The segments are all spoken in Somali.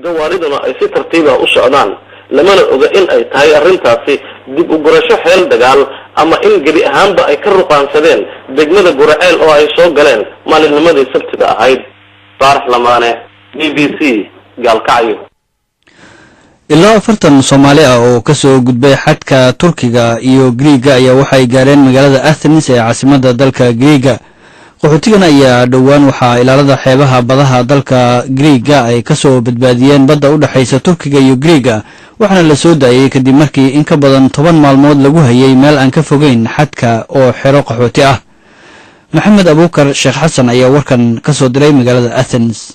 Gawaariduna ay si tartiiba u socdaan, lamana oga in ay tahay arrintaasi dib u gurasho xeel dagaal ama in gebi ahaanba ay ka ruqaansadeen degmada Guraceel oo ay soo galeen maalinnimadii Sabtida ahayd. Faarax Lamaane, BBC, Gaalkacyo. Ilaa 40 Soomaali ah oo kasoo gudbay xadka Turkiga iyo Griiga ayaa waxay gaareen magaalada Athens ee caasimadda dalka Griiga. Qaxootigan ayaa dhowaan waxaa ilaalada xeebaha badaha dalka Griiga ay kasoo badbaadiyeen badda u dhexaysa Turkiga iyo Griiga, waxaana la soo daayey kadib markii in ka badan 10 maalmood lagu hayay meel aan ka fogeyn xadka oo xero qaxooti ah. Maxamed Abuukar Sheekh Xasan ayaa warkan ka soo diray magaalada Athens.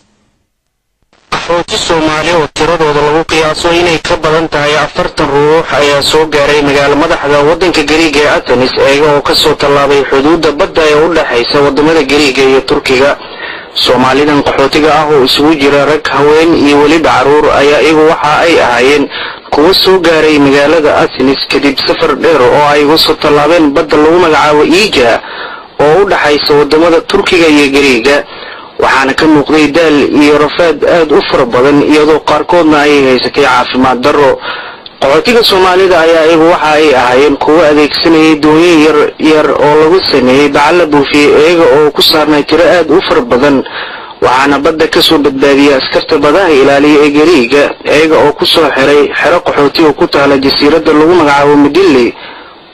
Qaxooti Soomaali oo tiradooda lagu qiyaaso inay ka badan tahay 40 ruux ayaa soo gaaray magaalo madaxda waddanka Gariiga ee Athenis, iyaga oo kasoo tallaabay xuduudda badda ee u dhexaysa waddamada Gariiga iyo Turkiga. Soomaalidan qaxootiga ah oo isugu jira rag, haween iyo weliba carruur ayaa iyagu waxa ay ahaayeen kuwo soo gaaray magaalada Athenis kadib safar dheer oo ay uga soo tallaabeen badda lagu magacaabo Iija oo u dhexaysa waddamada Turkiga iyo Gariiga. Waxaana ka muuqday daal iyo rafaad aad u fara badan, iyadoo qaarkoodna ay haysatay caafimaad darro. Qaxootiga Soomaalida ayaa iyagu waxa ay ahaayeen kuwo adeegsanayay doonyo yar yar oo lagu sameeyey bacal la buufiyey, iyaga oo ku saarnay tiro aad u fara badan. Waxaana badda kasoo badbaadiyey askarta badaha ilaaliya ee Gariiga, iyaga oo kusoo xiray xero qaxooti oo ku taala jasiiradda lagu magacaabo Midilli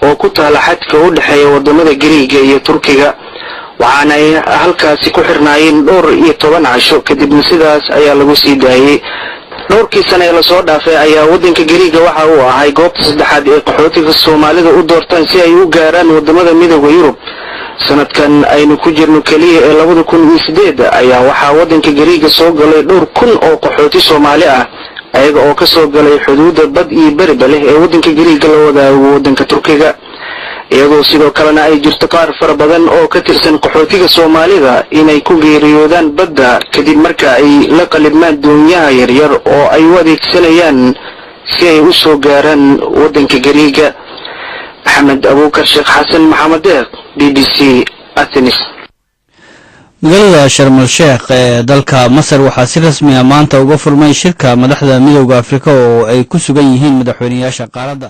oo ku taala xadka u dhexeeya wadamada Gariiga iyo Turkiga. Waxaana ay halkaasi ku xirnaayeen dhowr iyo toban casho, kadibna sidaas ayaa lagu sii daayey. Dhowrkii sane ee lasoo dhaafay ayaa waddanka Gariiga waxa uu ahay goobta saddexaad ee qaxootiga Soomaalida u doortaan si ay u gaaraan wadamada Midooda Yurub. Sanadkan aynu ku jirno keliya ee 2008 ayaa waxaa waddanka Gariiga soo galay dhowr kun oo qaxooti Soomaali ah, ayaga oo kasoo galay xuduudda bad iyo beriba leh ee waddanka Gariiga la wadaago waddanka Turkiga, iyadoo sidoo kalena ay jirto qaar fara badan oo ka tirsan qaxootiga Soomaalida inay ku geeriyoodaan badda kadib marka ay la qalibmaan doonyaha yaryar oo ay u adeegsanayaan si ay u soo gaaraan waddanka Gariiga. Maxamed Abuukar Sheekh Xasan, Maxamed Deeq, BBC, Athenis. Magaalada Sharmal Sheekh ee dalka Masar waxaa si rasmi ah maanta uga furmay shirka madaxda Midowda Afrika oo ay ku sugan yihiin madaxweyneyaasha qaaradda.